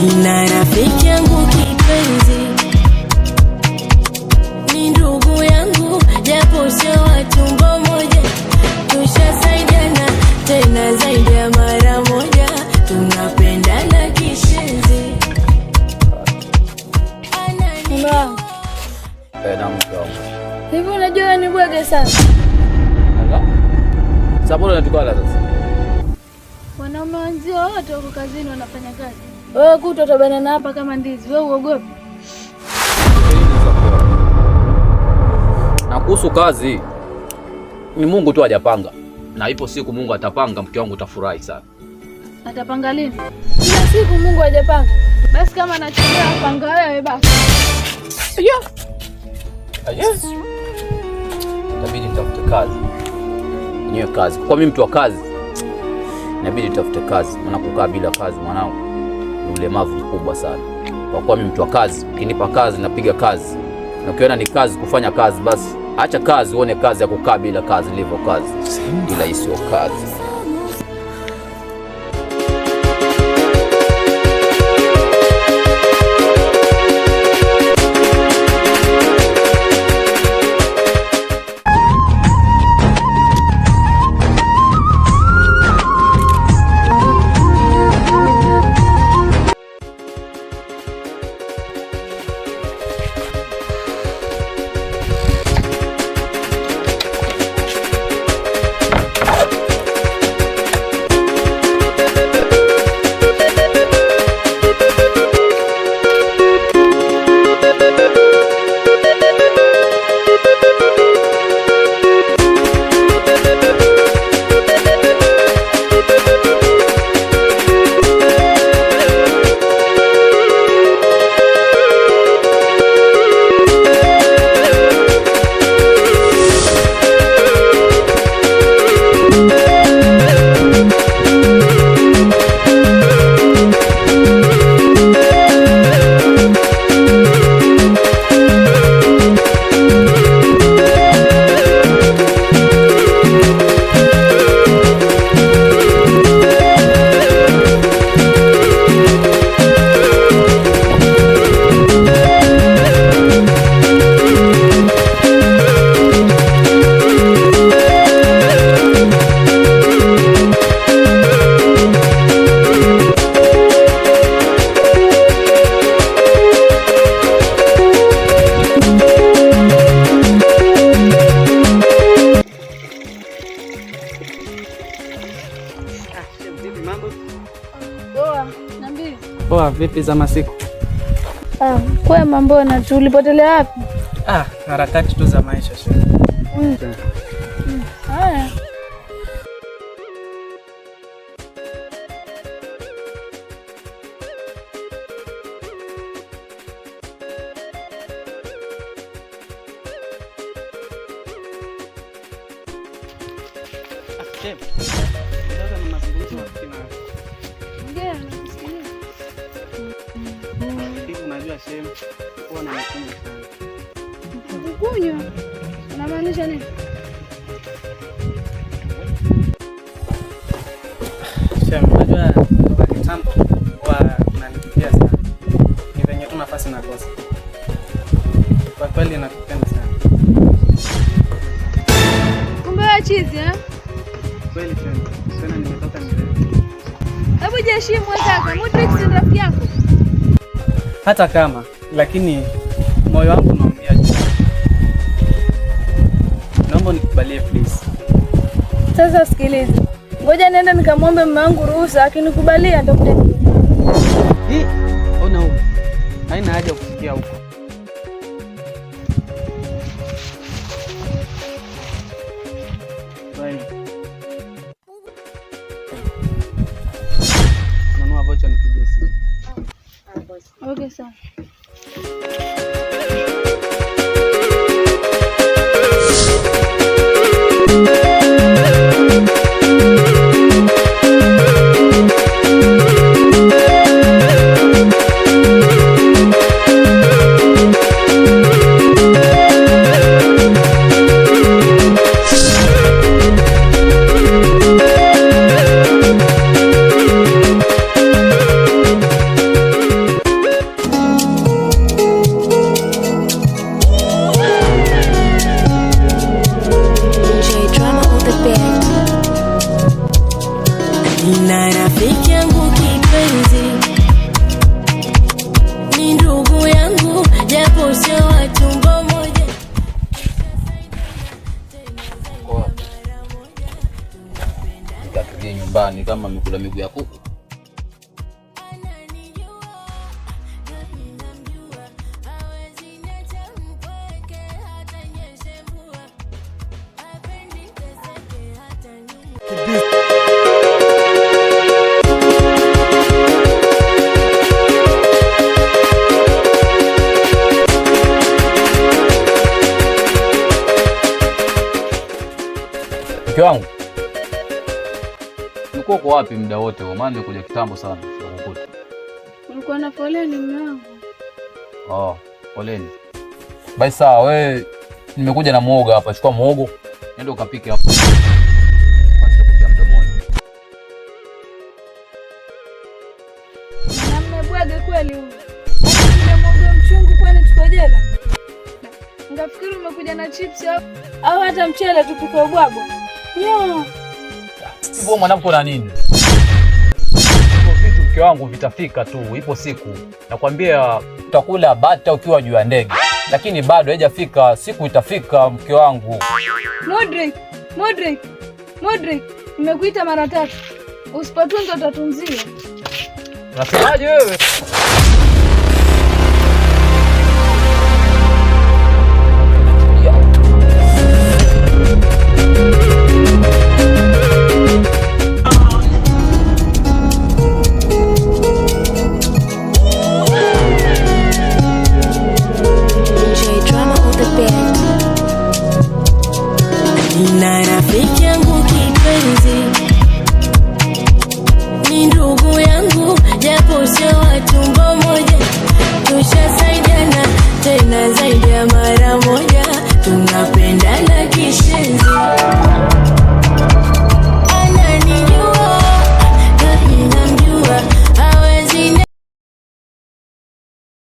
Nina rafiki yangu kipenzi, ni ndugu yangu, japo sio wa tumbo moja, tushasaidiana tena zaidi ya mara moja, tunapendana kishenzi. Mume wangu, Eh, na mke wangu. Hivi unajua wewe ni bwege sana. Ala. Sasa bora unatukana sasa. Wanaume wenzio wote wako kazini wanafanya kazi. Wewe kutwa utabanana hapa kama ndizi. Wewe uogopi? Na kuhusu kazi ni Mungu tu hajapanga. Na ipo siku Mungu atapanga, mke wangu utafurahi sana. Atapanga lini? Kila siku Mungu hajapanga. Basi kama anachelewa panga wewe basi. Yes. Itabidi nitafute kazi. Niwe kazi. Kwa mimi mtu wa kazi. Inabidi nitafute kazi. Maana kukaa bila kazi mwanangu ni ulemavu mkubwa sana. Kwa kuwa mimi mtu wa kazi, ukinipa kazi napiga kazi. Na ukiona ni kazi kufanya kazi basi acha kazi uone kazi ya kukaa bila kazi ilivyo kazi. Ila isiyo kazi. Poa, niambie. Poa, vipi za masiku? Ah, kwema mbona tulipotelea wapi? Ah, harakati tu za maisha shehe. Haya. Shehe, sasa na mazungumzo mafupi na wewe. Ongea, nakusikiliza. Hivi unajua shehe, huwa nakunywa sana. Kukunywa? Unamaanisha nini? Shehe, unajua toka kitambo huwa unanipitia sana. Ni venye tu nafasi nakosa. Kwa kweli nakupenda sana. Kumbe wewe chizi eh? Kweli shehe, tena nimetoka milele. Hebu jiheshimu wewe kaka. Mudrik si rafiki yako. Hata kama, lakini moyo wangu unaumia juu. Naomba nikubalie please. Sasa sikiliza. Ngoja niende nikamwombe mume wangu ruhusa, akinikubalia nitakuja. Hii, ona huko. Haina haja kufikia huko. Bye. Nunua vocha nipigie simu. Okay, sawa. Kama nimekula miguu ya kuku. Ananijua nami namjua, hawezi niacha mpweke hata inyeshe mvua, hapendi teseke hata nyuma. Mke wangu, ulikuwa uko wapi muda wote huo? Maana nimekuja kitambo sana sikukukuta. Ulikuwa na foleni mume wangu. Oh, poleni. Basi sawa, wewe nimekuja na muhogo hapa, chukua muhogo, nenda ukapike hapo. Pata kutia mdomoni. Mwanamume bwege kweli huyu. Yaani muhogo mchungu kwani tuko jela? Ngafikiri umekuja na chips au hata mchele tupike ubwabwa. Yo. Hivyo mwanamke una nini? Hivyo vitu mke wangu vitafika tu, ipo siku. Nakwambia utakula bata ukiwa juu ya ndege. Lakini bado haijafika, siku itafika mke wangu. Mudrik, Mudrik, Mudrik, nimekuita mara tatu. Usipotunza utatunziwa. Unasemaje wewe? J Drama on the beat. Nina rafiki yangu kipenzi, ni ndugu yangu, japo sio wa tumbo moja, tushasaidiana tena zaidi.